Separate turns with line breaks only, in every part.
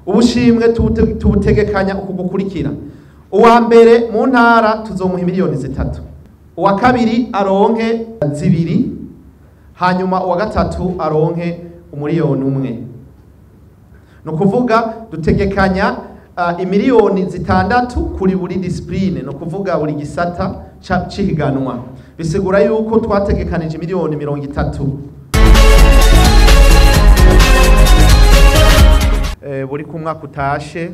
Ubushimwe tubutegekanya uku gukurikira: uwa mbere mu ntara tuzomuha miliyoni 3, uwa kabiri aronke 2, hanyuma uwa gatatu aronke 1 miliyoni. Ni ukuvuga dutegekanya imiliyoni 6 kuri buri discipline, ni ukuvuga buri gisata c'ihiganwa. Bisigura yuko twategekanije miliyoni 30. Buri ku mwaka utashe,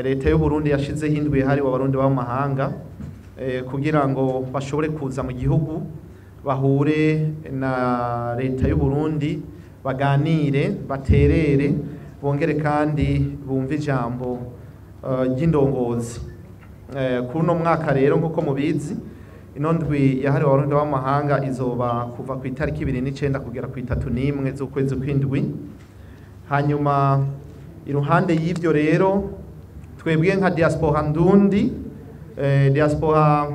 leta y'u Burundi yashizeho indwi yahariwe Abarundi baba mu mahanga, kugira ngo bashobore kuza mu gihugu, bahure na leta y'u Burundi, baganire, baterere, bongere kandi bumve ijambo ry'indongozi. Kuri uno mwaka rero, nk'uko mubizi, ino ndwi yahariwe Abarundi baba mu mahanga izoba kuva ku itariki 29 kugera ku 31 z'ukwezi kw'indwi. Hanyuma iruhande y'ivyo rero, twebwe nka diaspora ndundi, diaspora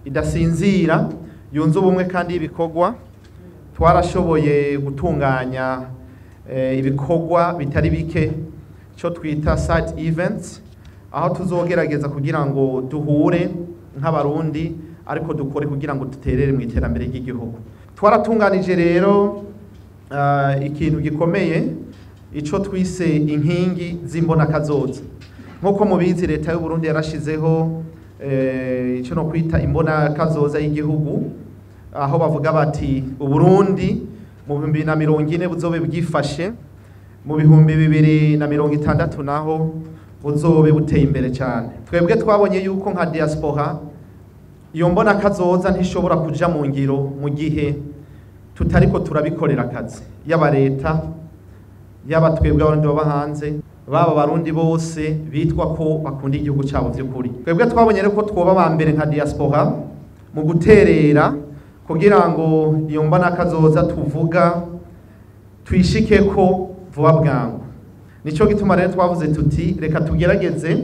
idasinzira, yunze ubumwe kandi ibikorwa, twarashoboye gutunganya ibikorwa bitari bike, cyo twita side events, aho tuzogerageza kugira ngo duhure nk'Abarundi, ariko dukore kugira ngo duterere mu iterambere ry'igihugu. Twaratunganije rero ikintu gikomeye, ico twise inkingi z'imbonakazoza. Nk'uko mubizi, leta y'u Burundi yarashizeho ico no kwita imbonakazoza y'igihugu, aho bavuga bati Uburundi mu 2040 buzobe bwifashe, mu 2060 naho buzobe buteye imbere cyane. Twebwe twabonye yuko nka diaspora iyo mbonakazoza ntishobora kuja mu ngiro mu gihe tutariko turabikorera akazi, yaba leta, yaba twebwe Abarundi baba hanze, baba Abarundi bose bitwa ko bakunda igihugu cyabo vy'ukuri. Twebwe twabonye rero ko twoba ba mbere nka diaspora mu guterera kugira ngo iyo mbonakazoza tuvuga twishike ko vuba bwangu. Nico gituma rero twavuze tuti reka tugerageze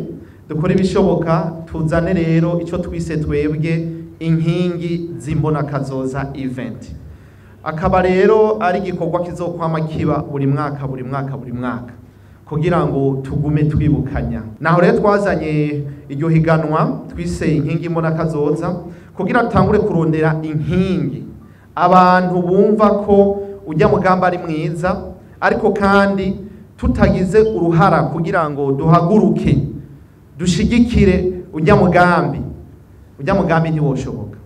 dukore ibishoboka, tuzane rero ico twise twebwe inkingi z'imbonakazoza event, akaba rero ari igikorwa kizokwama kiba buri mwaka, buri mwaka, buri mwaka, kugira ngo tugume twibukanya. Naho rero twazanye iryo higanwa twise inkingi imbonakazoza, kugira tutangure kurondera inkingi, abantu bumva ko ujya mugamba ari mwiza, ariko kandi tutagize uruhara kugira ngo duhaguruke dushigikire ujya mugambi, ujya mugambi ntiwoshoboka.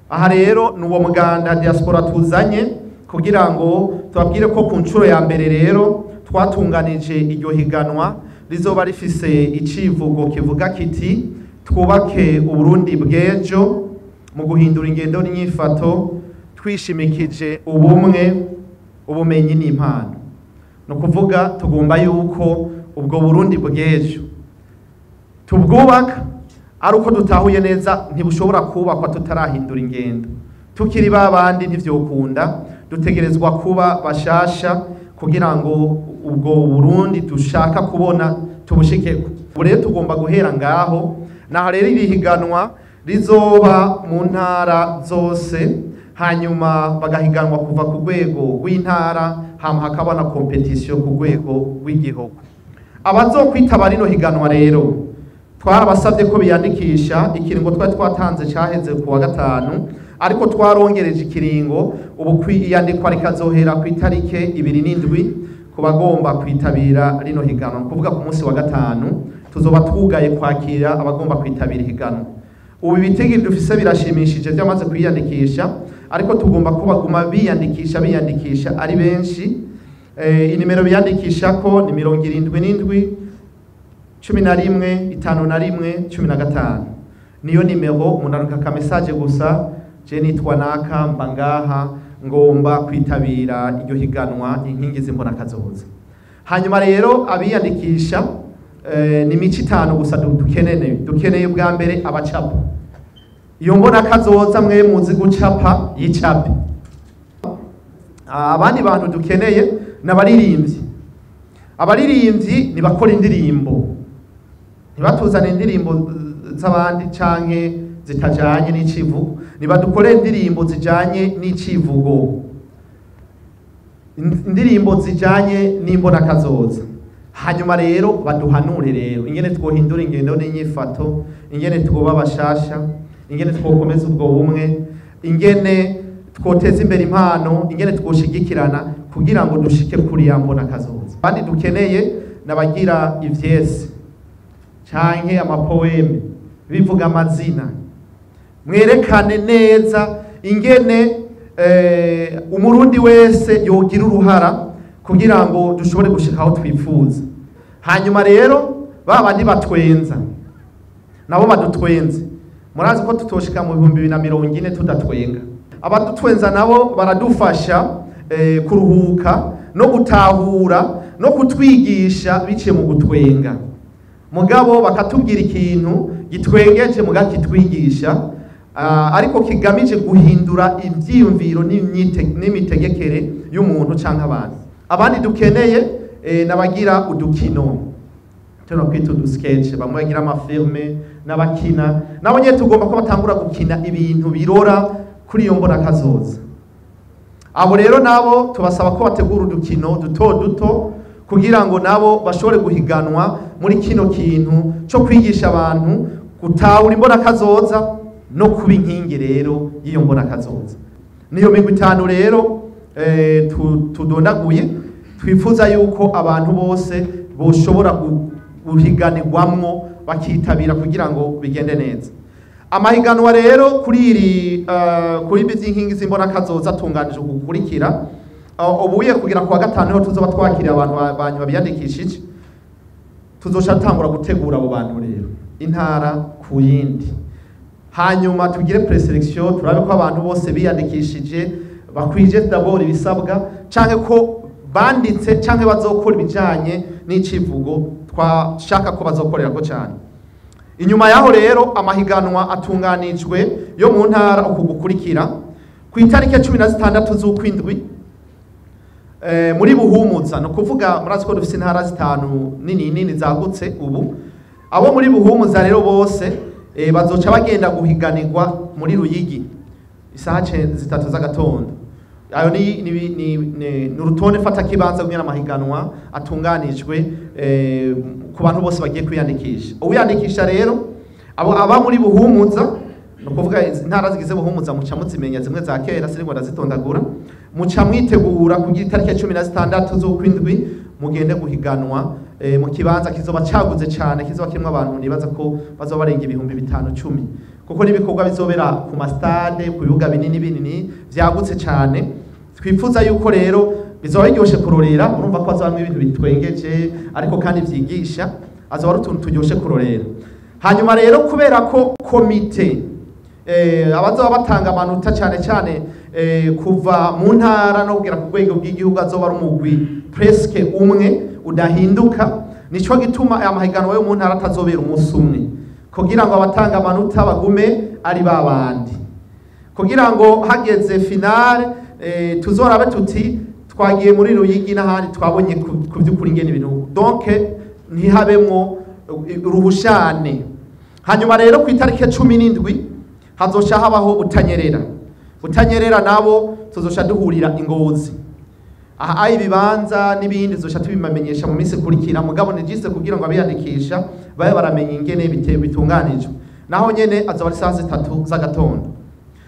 Aha rero ni uwo muganda diaspora tuzanye kugira ngo tubabwire ko ku nshuro ya mbere rero twatunganije iryo higanwa rizoba rifise icivugo kivuga kiti: "Twubake Uburundi bw'ejo mu guhindura ingendo n'inyifato, twishimikije ubumwe, ubumenyi n'impano." Ni ukuvuga tugomba yuko ubwo Burundi bw'ejo tubwubaka ari uko dutahuye neza ntibushobora kubakwa tutarahindura ingendo. Tukiri ba bandi ntivyokunda, dutegerezwa kuba bashasha kugira ngo ubwo Burundi dushaka kubona tubushikeko. Ubu rero tugomba guhera ngaho. Naho rero iri higanwa rizoba mu ntara zose, hanyuma bagahiganwa kuva ku rwego rw'intara, hama hakaba na compétition ku rwego rw'igihugu. Abazokwitaba rino higanwa rero twarabasabye ko biyandikisha. Ikiringo twari twatanze cyaheze ku wa gatanu, ariko twarongereje ikiringo. Ubu iyandikwa rikazohera ku itarike 27 ku bagomba kwitabira rino higanwa. Ni ukuvuga ku munsi wa gatanu tuzoba twugaye kwakira abagomba kwitabira ihiganwa. Ubu ibitigiri dufise birashimishije byamaze kwiyandikisha, ariko tugomba ko baguma biyandikisha, biyandikisha ari benshi. Inimero biyandikisha ko ni 77 11 51 15, niyo nimero. Umuntu arungika message gusa: "Je nitwa naka, mba ngaha, ngomba kwitabira iryo higanwa inkingi z'imbonakazoza." Hanyuma rero abiyandikisha, ni imico 5 gusa dukeneye. Dukeneye bwa mbere abacapa. Iyo mbonakazoza, mwe muzi gucapa, yicape. Abandi bantu dukeneye n'abaririmbyi. Abaririmbyi nibakora indirimbo, ntibatuzane indirimbo z'abandi canke zitajanye n'icivugo, nibadukore indirimbo zijanye n'icivugo, indirimbo zijanye n'imbonakazoza. Hanyuma rero baduhanure rero ingene twohindura ingendo n'inyifato, ingene twoba bashasha, ingene twokomeza ubwo bumwe, ingene twoteza imbere impano, ingene twoshigikirana kugira ngo dushike kuri ya mbona kazoza. Kandi dukeneye nabagira ivyese canke amapoeme bivuga amazina, mwerekane neza ingene umurundi wese yogira uruhara kugira ngo dushobore gushika aho twifuza. Hanyuma rero babandi batwenza nabo badutwenze, murazi ko tutoshika mu 2040 tudatwenga. Abadutwenza nabo baradufasha kuruhuka no gutahura no kutwigisha biciye mu gutwenga, mugabo bakatubwira ikintu gitwengeje mugabo kitwigisha, ariko kigamije guhindura ivyiyumviro n'imitegekere y'umuntu canke abantu. Abandi dukeneye nabagira udukino tuno kwita udusketch, bamwe bagira amafilme n'abakina, nabo nyene tugomba ko batangura gukina ibintu birora kuri iyo mbona kazoza. Abo rero nabo tubasaba ko bategura udukino duto duto kugira ngo nabo bashobore guhiganwa muri kino kintu cyo kwigisha abantu gutahura imbona kazoza no kuba inkingi rero y'iyo mbona kazoza. Niyo migwi itanu rero tudondaguye twifuza yuko abantu bose boshobora guhiganirwamwo bakitabira kugira ngo bigende neza. Amahiganwa rero kuri iri kuri ibi z'imbona kazoza atunganije gukurikira ubuye kugira kuwa gatanu niho tuzoba twakiriye abantu banyuma biyandikishije, tuzoca tangura gutegura abo bantu rero intara ku yindi, hanyuma tugire preselection turabe ko abantu bose biyandikishije bakwije d'abord ibisabwa canke ko banditse canke bazokora ibijanye n'icivugo twashaka ko bazokorera ko cyane. Inyuma yaho rero amahiganwa atunganijwe yo mu ntara uku gukurikira ku itariki 16 z'ukwindwi muri Buhumuza, no kuvuga murazi ko dufise intara zitanu nini nini zagutse ubu. Abo muri Buhumuza rero bose bazoca bagenda guhiganirwa muri Ruyigi isaha 3 z'agatondo. Ayo ni urutonde fata kibanza kugira amahiganwa atunganijwe ku bantu bose bagiye kwiyandikisha. Uwiyandikisha rero abo aba muri Buhumuza, no kuvuga intara zigize Buhumuza muca muzimenya zimwe za kera sinigwa ndazitondagura, muca mwitegura kugira itariki 16 z'ukwindwi mugende guhiganwa mu kibanza kizoba caguze cyane, kizoba kirimo abantu nibaza ko bazoba barenga 5010, kuko nibikorwa bizobera ku ma stade ku bibuga binini binini vyagutse cyane. Twifuza yuko rero bizoba biryoshe kurorera, urumva ko azabamwe ibintu bitwengeje ariko kandi vyigisha, azoba ari utuntu turyoshe kurorera. Hanyuma rero kubera ko komite abazoba batanga amanota cyane cyane kuva mu ntara no kugera ku rwego bw'igihugu azoba ari umugwi presque umwe udahinduka, nico gituma aya mahiganwa yo mu ntara atazobera umunsi umwe, kugira ngo abatanga amanota bagume ari babandi, kugira ngo hageze finale tuzorabe tuti twagiye muri Ruyigi n'ahandi twabonye ku by'ukuri ingene ibintu, donc ntihabemwo uruhushane. Hanyuma rero ku itariki 17 hazoca habaho Butanyerera. Butanyerera nabo tuzoca duhurira Ingozi, aha ibibanza n'ibindi tuzoca tubimamenyesha mu minsi ikurikira, mugabo ni juste kugira ngo abiyandikisha babe baramenye ingene bitunganijwe. Naho nyene azoba ari saa 3 z'agatondo.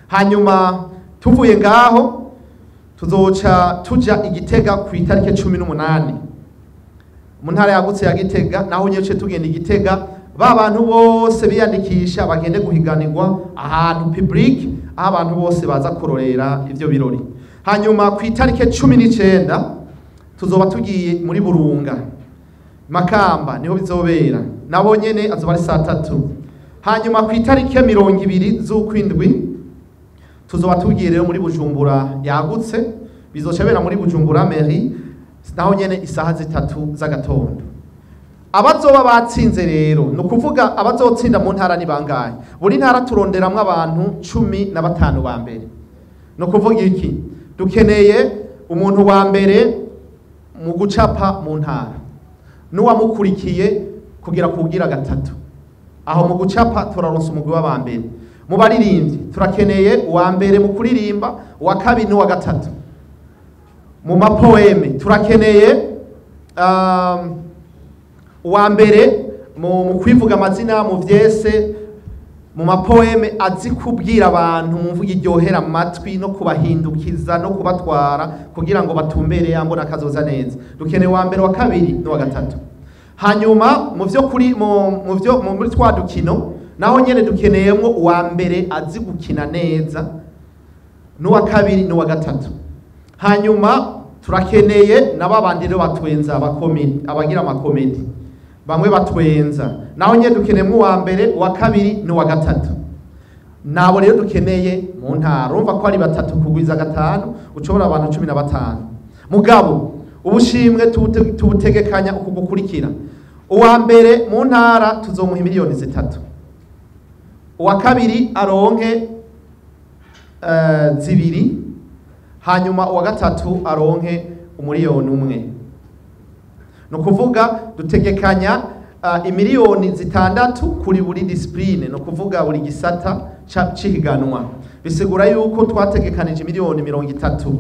Hanyuma tuvuye ngaho tuzoca tuja Igitega ku itariki 18 mu ntara yagutse ya Gitega, naho nyene tugenda Igitega ba bantu bose biyandikisha bagende guhiganirwa ahantu public aho abantu bose baza kurorera ivyo birori. Hanyuma ku itariki 19 tuzoba tugiye muri Burunga Makamba niho bizobera, nabo nyene azoba ari saa 3. Hanyuma ku itariki 20 z'ukwindwi tuzoba tugiye rero muri Bujumbura yagutse, bizoca bera muri Bujumbura mairie, naho nyene isaha 3 z'agatondo. Abazoba batsinze rero no kuvuga abazotsinda mu ntara ni bangahe? Buri ntara turonderamwo abantu 15 ba mbere. No kuvuga iki? Dukeneye umuntu wa mbere mu gucapa mu ntara n'uwamukurikiye kugira kugira gatatu. Aho mu gucapa turaronsa umugwi wa mbere. Mu baririmbyi turakeneye uwa mbere mu kuririmba, uwa kabiri n'uwa gatatu. Mu mapoeme turakeneye Uwa mbere mu kwivuga amazina, mu vyese, mu mapoeme, azi kubwira abantu mu mvugo iryohera amatwi no kubahindukiza no kubatwara kugira ngo batumbere ya mbona kazoza neza. Dukeneye uwa mbere, wa kabiri n'uwa gatatu. Hanyuma mu vyo kuri mu vyo muri twa dukino naho nyene dukeneyemwo uwa mbere azi gukina neza, n'uwa kabiri n'uwa gatatu. Hanyuma turakeneye n'ababandi rero batwenza, abakomedi, abagira amakomedi bamwe batwenza, naho nyene dukeneyemwo uwa mbere, uwa kabiri n'uwa gatatu. Nabo rero dukeneye mu ntara. Urumva ko ari batatu kugwiza 5, ucobora abantu 15. Mugabo ubushimwe tubutegekanya uku gukurikira: uwa mbere mu ntara tuzomuha miliyoni 3, uwa kabiri aronke 2, hanyuma uwa gatatu aronke 1 miliyoni. Ni ukuvuga dutegekanya imiliyoni 6 kuri buri discipline, ni ukuvuga buri gisata c'ihiganwa. Bisigura yuko twategekanije miliyoni 30.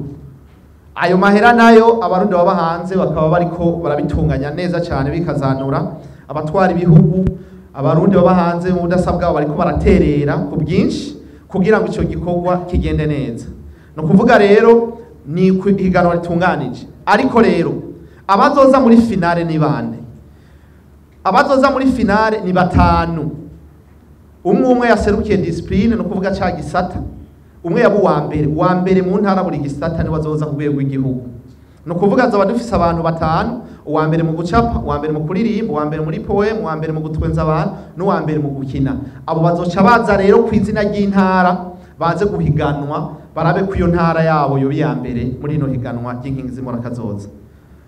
Ayo mahera nayo Abarundi baba hanze bakaba bariko barabitunganya neza cyane, bikazanura abatwara ibihugu. Abarundi baba hanze mu budasa bwabo bariko baraterera ku bwinshi kugira ngo ico gikorwa kigende neza. Ni ukuvuga rero ni ihiganwa ritunganije. Ariko rero abazoza muri finale ni bande? Abazoza muri finale ni batanu, umwe umwe yaserukiye discipline, no kuvuga ca gisata. Umwe yaba uwa mbere, uwa mbere mu ntara, buri gisata, niwe azoza ku rwego rw'igihugu. Ni ukuvuga azoba dufise abantu batanu: uwa mbere mu gucapa, uwa mbere mu kuririmba, uwa mbere muri poem, uwa mbere mu gutwenza abantu n'uwa mbere mu gukina. Abo bazoca baza rero ku izina ry'intara, baze guhiganwa, barabe ko iyo ntara yabo yoba iya mbere muri ino higanwa ry'Inkingi z'Imborakazoza.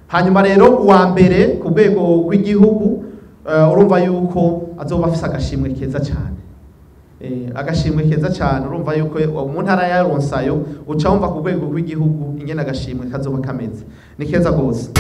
Hanyuma rero uwa mbere ku rwego rw'igihugu, urumva yuko azoba afise agashimwe keza cyane, agashimwe keza cyane. Urumva yuko mu ntara ya Ronsayo, uca wumva ku rwego rw'igihugu ingene agashimwe kazoba kameze, ni keza gose.